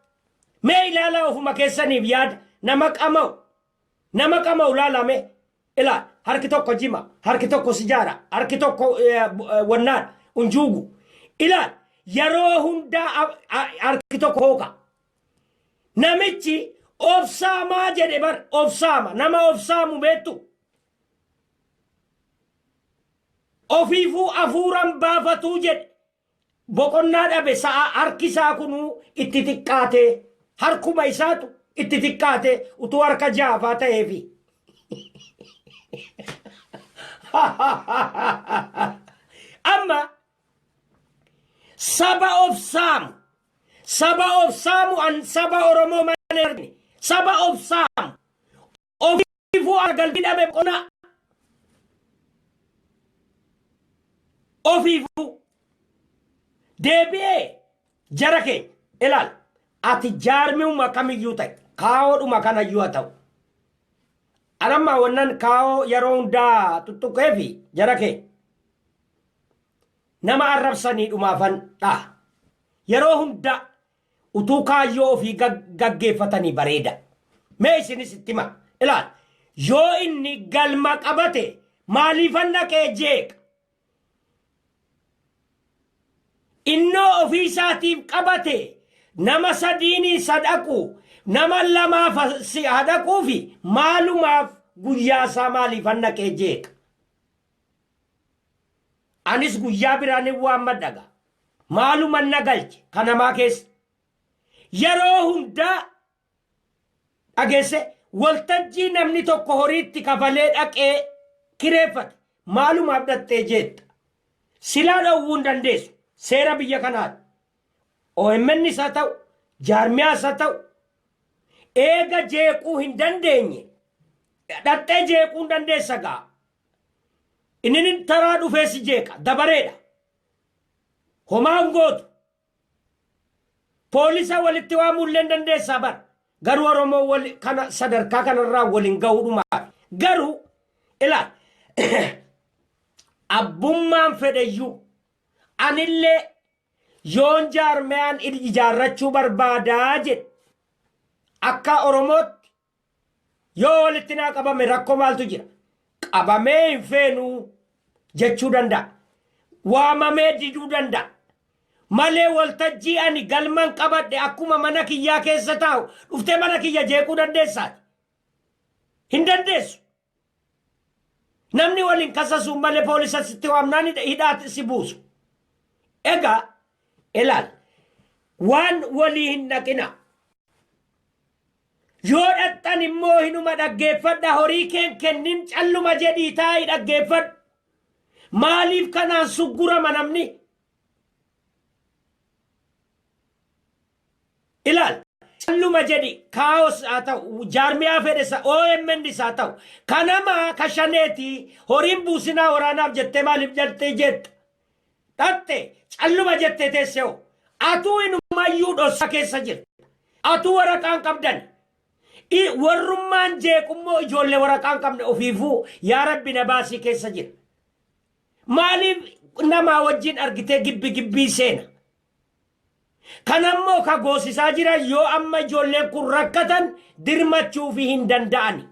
Mee ilaalaa, ofuma keessaniif yaada. Nama qama'u. Nama qama'u laalame. Ilaal, harki tokko jima, harki tokko sijaara, harki tokko wannaan unjuugu. Ilaal, yeroo hundaa harki tokko hooka. Namichi of saamaa jedhe bar, of saama. Nama of saamu beektu. Ofiifuu afuuran baafatuu jedhe. Boqonnaa dhabe, sa'a harki isaa kunuu itti xiqqaatee, harkuma isaatu itti xiqqaatee, utuu harka jaafaa ta'eefi. Amma saba of saamu, saba of saamu, an saba Oromoo malee argine saba of saamu. Ofiifuu argaltii dhabe boqonnaa. Ofiifuu deebi'ee jara keenya ilaal ati jaarmiuma kamiyyuu ta'e kaa'oodhuma kanayyuu haa ta'u. Anamma wannan kaa'oo yeroo hundaa tuttuqeefi jara keenya nama arrabsanii dhumaafan dhaha. Yeroo hundaa utuu kaayyoo ofii gaggeeffatanii bareeda. Mee isinis itti hima. Ilaal yoo inni galma qabate maaliifan dhaqee jeeqa? Innoo ofii isaatiif qabate nama sadiinii sadaqu nama lamaaf si hadaquufi maalumaaf guyyaa isaa maaliifan dhaqee jeeqa? Anis guyyaa biraan hin waammadha gaa. Maaluman na galche ka namaa keessa. Yeroo hundaa dhageesse waltajjii namni tokko horiitti kafalee dhaqee kireeffate maalumaaf dhaqxee jeetta. Silaa dhowwuu hin dandeessu. Seera biyya kanaati. OMN haa ta'u, jaarmiyaas haa ta'u, eega jeequu hin dandeenye dhaqxee jeequu hin dandeessa gaa. Inni taraa dhufee si jeeqa dabareedha. Homaa hin gootu. Poolisa walitti waamuu illee hin dandeessaa bar. Garuu Oromoo wal kana sadarkaa kanarraa waliin gahuudhumaaf. Garuu ilaal abbummaan fedheyyuu anillee yoon jaarmiyaan ijaarrachuu barbaadaa jedhe akka Oromootti yoo walitti naa qabame rakkoo maaltu jira? Qabamee hin feenuu jechuu danda'a. Waamamee diduu danda'a. Malee waltajjii ani galman qabadhe akkuma mana kiyyaa keessa taa'u dhuftee mana kiyya jeequu dandeessaati. Hin dandeessu. Namni waliin kasasuun malee poolisa sitti waamnaan hidhaa si buusu. Egaa ilaal waan walii hin dhaqina. Yoo dhaqxan immoo hinuma dhaggeeffadha horii keen kennin calluma jedhii taa'ii dhaggeeffadhu. Maaliif kanaan suggurama namni? Ilaal calluma jedhi kaa'os haa ta'u jaarmiyaa fedhes OMN haa ta'u kanama kashaneeti horiin buusinaa waraanaaf jettee maaliif jettee jetta? Dhatte calluma jettee teessee hoo? Atuu inumayyuu dhossaa keessa jirta. Atuu waraqaan qabdan. Warrummaan jeeqummoo ijoollee waraqaan qabne ofiifuu yaa Rabbi na baasii keessa jira. Maaliif namaa wajjin argitee gibbi gibbii seena? Kanammoo ka goosisaa jiran yoo amma ijoolleen kun rakkatan dirmachuufii hin danda'ani.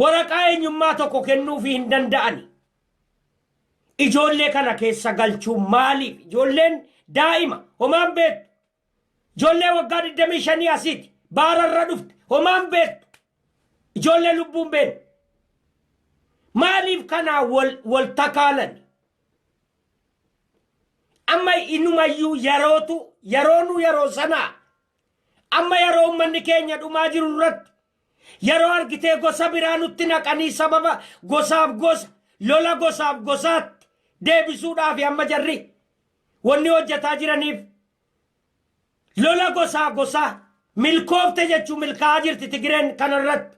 Waraqaa eenyummaa tokko kennuufii hin danda'ani. Ijoollee kana keessa galchuu maaliif? Ijoolleen daa'ima homaan beektu. Ijoollee waggaa 25 asiiti. Baararra dhufte homaan beektu. Ijoollee lubbuun beektu. Maaliif kanaa wal, wal takaalan? Amma inumayyuu yerootu yeroonu yeroo sanaa. Amma yeroo uummanni keenya dhumaa jiru irratti yeroo argitee gosa biraa nutti naqanii sababa gosaaf gosa lola gosaaf gosaatti deebisuudhaaf amma jarri wanni hojjetaa jiraniif lola gosaa gosaa milkoofte jechuun milkaa'aa jirti Tigireen kanarratti.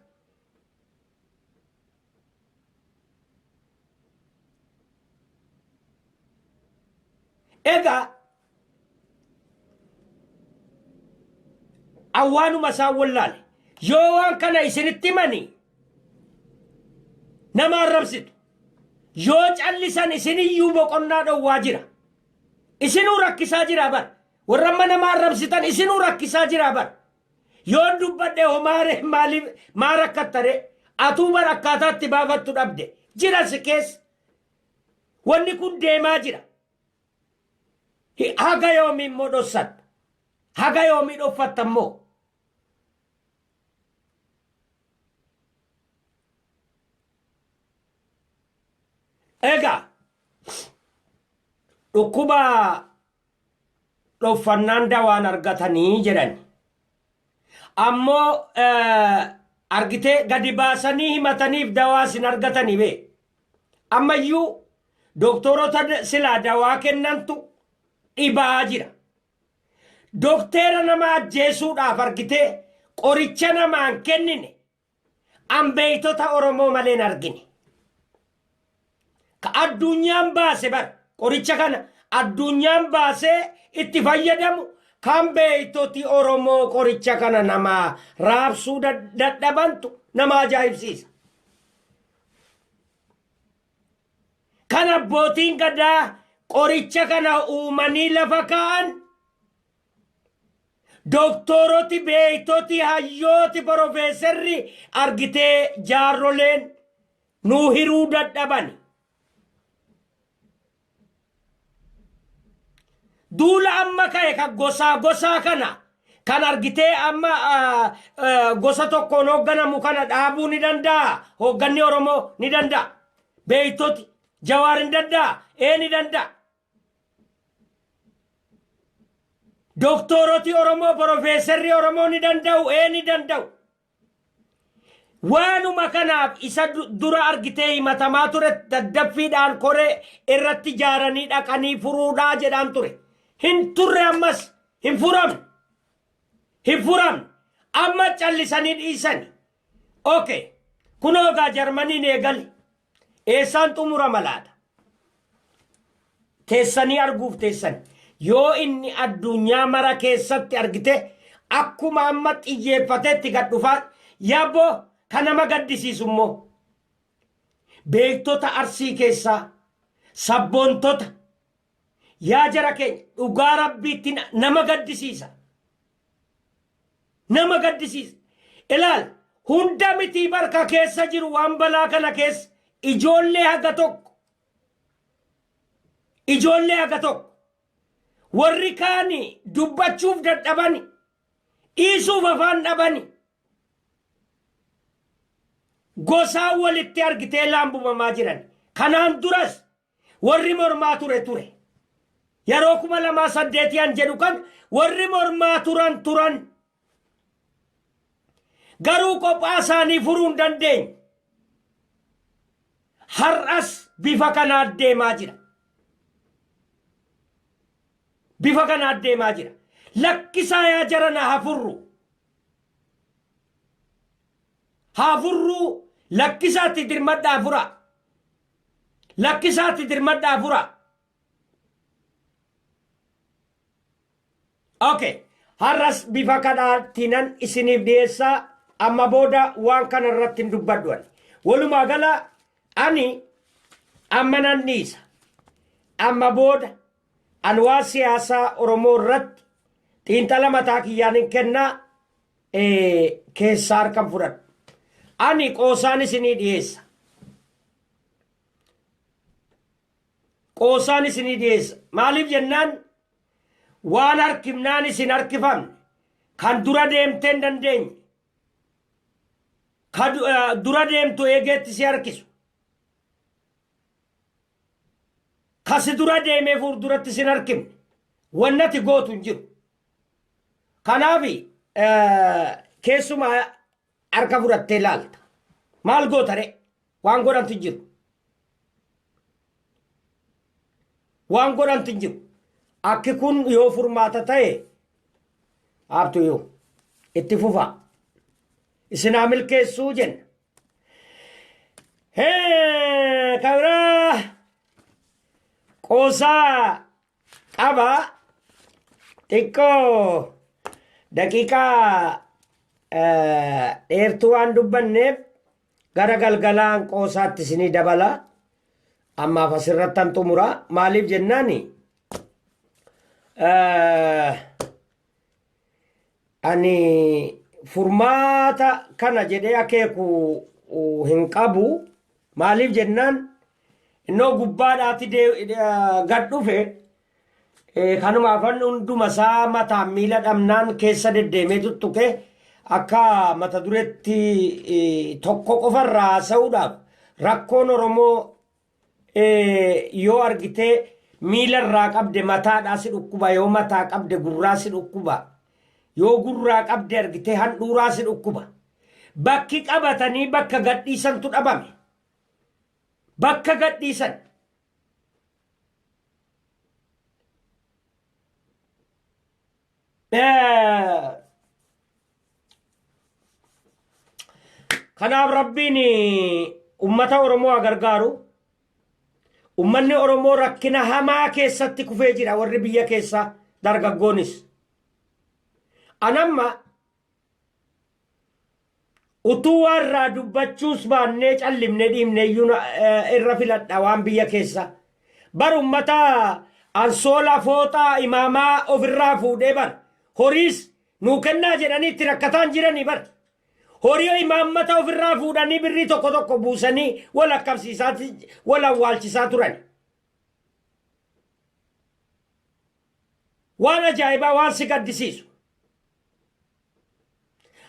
Egaa awwaanuma isaan wallaale. Yoo waan kana isinitti himani nama arrabsitu. Yoo callisan isiniyyuu boqonnaa dhowwaa jira. Isinuu rakkisaa jira bar. Warra amma nama arrabsitan isinuu rakkisaa jira bar. Yoon dubbadhe homaare maaliif maa rakkattare atuu bar akkaataa itti baafattu dhabde jira si keessa. Wanni kun deemaa jira. Haga yoomii immoo dhossatta? Haga yoomii dhoffatta immoo? Egaa dhukkuba dhoffannaan dawaan argatanii jedhan. Ammoo argitee gadi baasanii himataniif dawaa sin argatanii bee. Ammayyuu doktorota silaa dawaa kennantu dhibaa jira. Dokteera nama ajjeesuudhaaf argitee qoricha namaan kennine. An beeytota Oromoo malee hin argine. Ka addunyaan baase bar qoricha kana addunyaan baasee itti fayyadamu kan beektoti Oromoo qoricha kana namaa raabsuu dadhabantu nama ajaa'ibsiisa. Kan abbootiin gadaa qoricha kana uumanii lafa kaa'an doktoroti, beektoti, hayyooti, porofeeserri argitee jaarroleen nuu hiruu dadhabani. Duula amma ka'e kan gosaa gosaa kana kan argitee amma gosa tokkoon hoogganamu kana dhaabuu ni danda'a. Hoogganni Oromoo ni danda'a. Beektoti Jawaar ni danda'a. Ee ni danda'a. Doktoroti Oromoo, porofeeserri Oromoo ni danda'u. Ee ni danda'u. Waanuma kanaaf isa dura argitee himatamaa ture daddaffiidhaan koree irratti ijaaranii dhaqanii furuudhaa jedhaan ture. Hin turre ammas hin furamne. Hin furamne. Amma callisanii dhiisani. Okay. Kunoo egaa Jarmaniin eegali. Eessaan xumurama laata? Teessanii arguuf teessan. Yoo inni addunyaa mara keessatti argite akkuma amma xiyyeeffatetti gad dhufaa yaaboo kan nama gaddisiisu immoo beektota Arsii keessaa sabboontota yaa jara keenya dhugaa rabbiitti nama gaddisiisa. Nama gaddisiisa. Ilaal hunda mitii barka keessa jiru waan balaa kana keessa ijoollee haga tokko. Ijoollee haga tokko. Warri kaani dubbachuuf dadhabani. Dhiisuuf afaan dhabani. Gosaan walitti argitee laambumamaa jiran. Kanaan duras warri mormaa ture ture. Yeroo 2008 an jedhu kan warri mormaa turan turan. Garuu kophaa isaanii furuu hin dandeenye. Har'as bifa kanaan deemaa jira. Bifa kanaan deemaa jira. Lakkisaa yaa jarana haa furru. Haa furruu lakkisaatti dirmadhaa furaa. Lakkisaatti dirmadhaa furaa. Okay. Har'as bifa kadhaatiinan isiniif dhiyeessaa amma booda waan kana irratti hin dubbadhu ani. Walumaa gala ani amma nan dhiisa. Amma booda an waan siyaasaa Oromoo irratti xiinxala mataa kiyyaan hin kennaa keessaa harkan fudhadhu. Ani qoosaan isinii dhiyeessa. Qoosaan isinii dhiyeessa. Maaliif jennaan waan harkifnaan isin harkifamne kan dura deemtee hin dandeenye kan dura deemtu eegeetti si harkisu kasi dura deemee fuulduratti sin harkifne wannati gootu hin jiru. Kanaaf keessumaa harka fudhattee laalta. Maal goota ree? Waan godhantu hin jiru. Waan godhantu hin jiru. Akki kun yoo furmaata ta'e haabtu yoo itti fufaa. Isin haa milkeessuu jenna. Hee kabiraa qoosaa qaba xiqqoo daqiiqaa dheertuu waan dubbanneef gara galgalaan qoosaatti isinii dabala. Ammaaf asirrattan xumura. Maaliif jennaani ani furmaata kana jedhee akeeku hin qabu. Maaliif jennaan innoo gubbaadhaati gad dhufe kanuma afan hunduma isaa mataan miila dhabnaan keessa deddeemee tuttuqe akka mata dureetti tokko qofarraa haasa'uudhaaf rakkoon Oromoo yoo argitee miila irraa qabde mataadhaa si dhukkuba yoo mataa qabde gurraa si dhukkuba yoo gurraa qabde argitee handhuuraa si dhukkuba bakki qabatanii bakka gadhiisantu dhabame bakka gadhiisan Kanaaf Rabbiin ummata Oromoo haa gargaaru. Ummanni Oromoo rakkina hamaa keessatti kufee jira warri biyya keessaa dargaggoonis. Anamma utuu waan irraa dubbachuus baannee callimnee dhiibnee iyyuu irra filadha waan biyya keessa. Bar ummata ansoola fooxaa imaamaa ofirraa fuudhee bar horiis nuu kennaa jedhanii itti rakkataan jiranii bar. Horii imaammata ofirraa fuudhanii birrii tokko tokko buusanii wal akkabsiisaa wal awwaalchisaa turan. Waan ajaa'ibaa waan si gaddisiisu.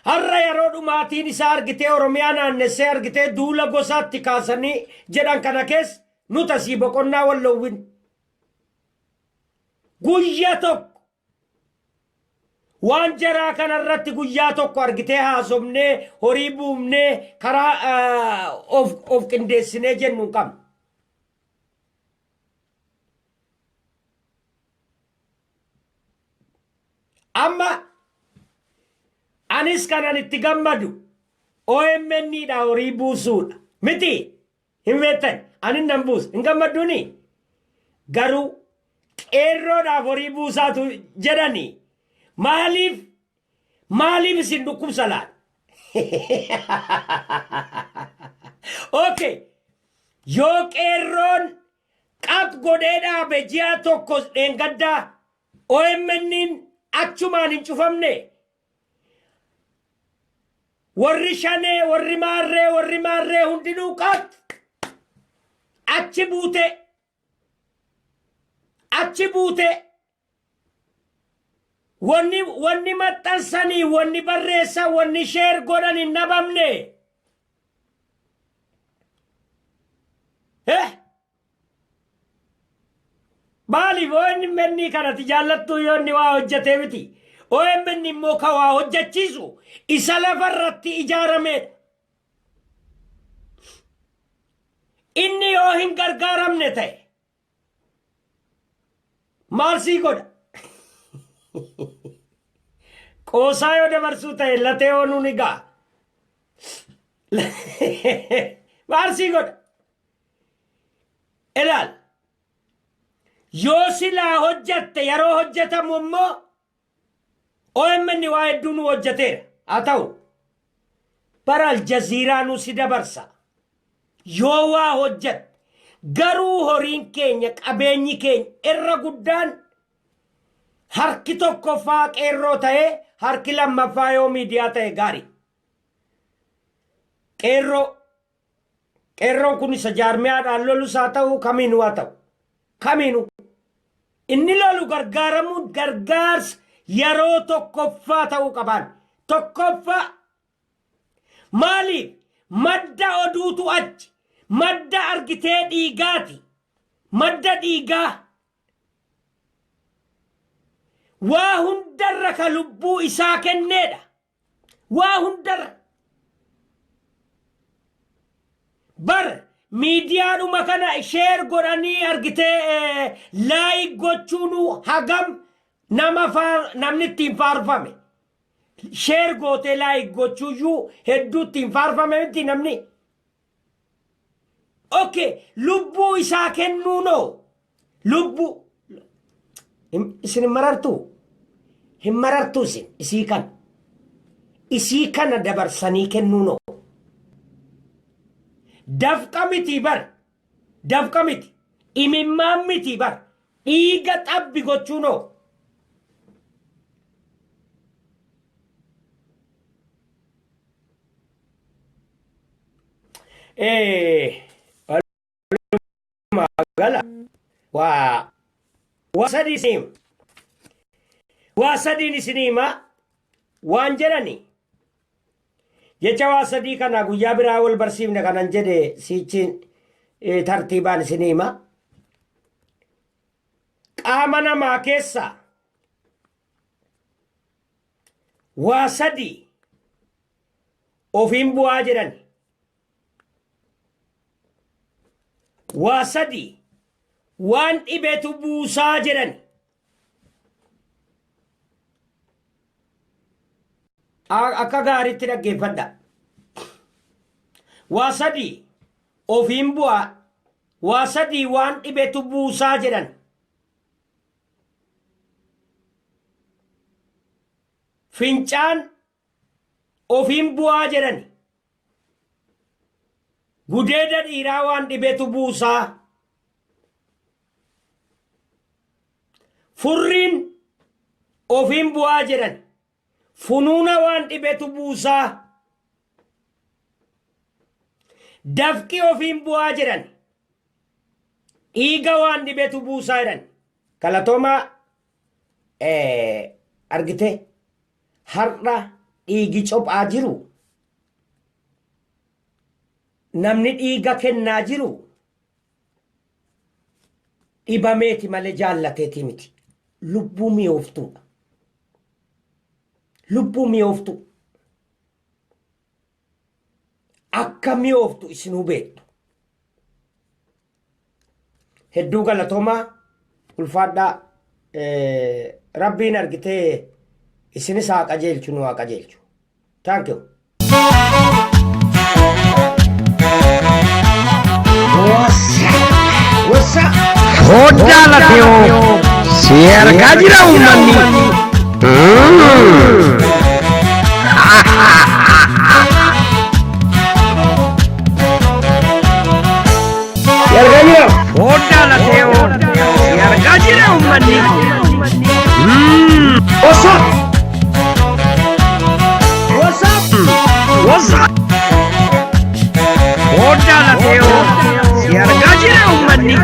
Har'a yeroo dhumaatiin isaa argitee Oromiyaa naannessee argitee duula gosaatti kaasanii jedhan kana keessa nu tasii boqonnaa walloowwin. Guyya tokko waan jaraa kanarratti guyyaa tokko argitee haasofnee horii buufnee karaa of qindeessinee jennu hin qabnu. Amma anis kanan itti gammadu OMN dha horii buusuudha. Miti hin beektan ani nan buusa hin gammadduuni. Garuu qeerroodhaaf horii buusaatu jedhani maaliif maaliif isin dhukkubsa laata? Okay. Yoo qeerroon qap godhee dhaabe ji'a tokko dheengaddaa OMN'n achumaan hin cufamne. Warri shanee, warri maarree, warri maarree hundinuu qap achi buute. Achi buute. Wanni wanni maxxansanii, wanni barreessan, wanni sheer godhan hin dhabamne. Eh? Maaliif OMN kanatti jaallattuu yoo inni waa hojjetee miti. OMN immoo ka waa hojjechiisu isa lafa irratti ijaaramedha. Inni yoo hin gargaaramne ta'e maal sii godha? Qoosaa yoo dabarsuu ta'e latee oonuu ni ga'a. Maal sii godha? Ilaal. Yoo silaa hojjatte yeroo hojjetamu immoo OMN waa hedduu nu hojjeteera. Haa ta'u. Bara Aljaziiraa nu si dabarsa. Yoo waa hojjatte garuu horiin keenya qabeenyi keenya irra guddaan harki tokkoffaa qeerroo ta'ee harki lammaffaa yoo miidiyaa ta'e gaarii. Qeerroo Qeerroon kun isa jaarmiyaadhaan lolus haa ta'u kamiinuu haa ta'u. Kamiinuu. Inni lolu gargaaramuun gargaarsa yeroo tokkoffaa ta'uu qabaan. Tokkoffaa maaliif madda oduutu achi madda argitee dhiigaati. Madda dhiigaa. Waa hundarra ka lubbuu isaa kenneedha. Waa hundarra. Bar miidiyaadhuma kana sheer godhanii argitee laayik gochuun hagam nama namni ittiin faarfame. Sheer gootee laayik gochuuyyuu hedduu ittiin faarfame miti namni. Okay, lubbuu isaa kennuunoo lubbuu isin hin marartuu? Hin marartuu isin isii kana. Isii kana dabarsanii kennuunoo. Dafqa miti bar. Dafqa miti. Imimmaan miti bar. Dhiiga xabbi gochuunoo. Walumaa gala waa waa sadii isinii hima. Waa sadiin isinii hima waan jedhani jecha waa sadii kana guyyaa biraa wal barsiifne kanan jedhe siichiin tartiibaan isinii hima. Qaama namaa keessaa waa sadii ofiin bu'aa jedhan. Waa sadii waan dhibetu buusaa jedhan. Akka gaariitti dhaggeeffadha. Waa sadii ofiin bu'aa, waa sadii waan dhibetu buusaa jedhan. Fincaan ofiin bu'aa jedhani. Gudeeda dhiiraa waan dhibetu buusaa. Furriin ofiin bu'aa jedhan. Funuuna waan dhibetu buusaa. Dafqi ofiin bu'aa jedhan. Dhiiga waan dhibetu buusaa jedhan. Galatoomaa argite har'a dhiigi cophaa jiru namni dhiiga kennaa jiru dhibameeti malee jaallateeti miti. Lubbuu mi'ooftuudha. Lubbuu mi'ooftuu. Akka mi'ooftu isinuu beektu. Hedduu galatoomaa ulfaadhaa rabbiin argitee isinis haa qajeelchu nu haa qajeelchu. Thank you. Foddaa lafeewoo si argaa jira uummanni. Si argaa jira. Foddaa lafeewoo si argaa jira uummanni. What's up? What's up? What's up? Foddaa lafeewoo si argaa jira uummanni.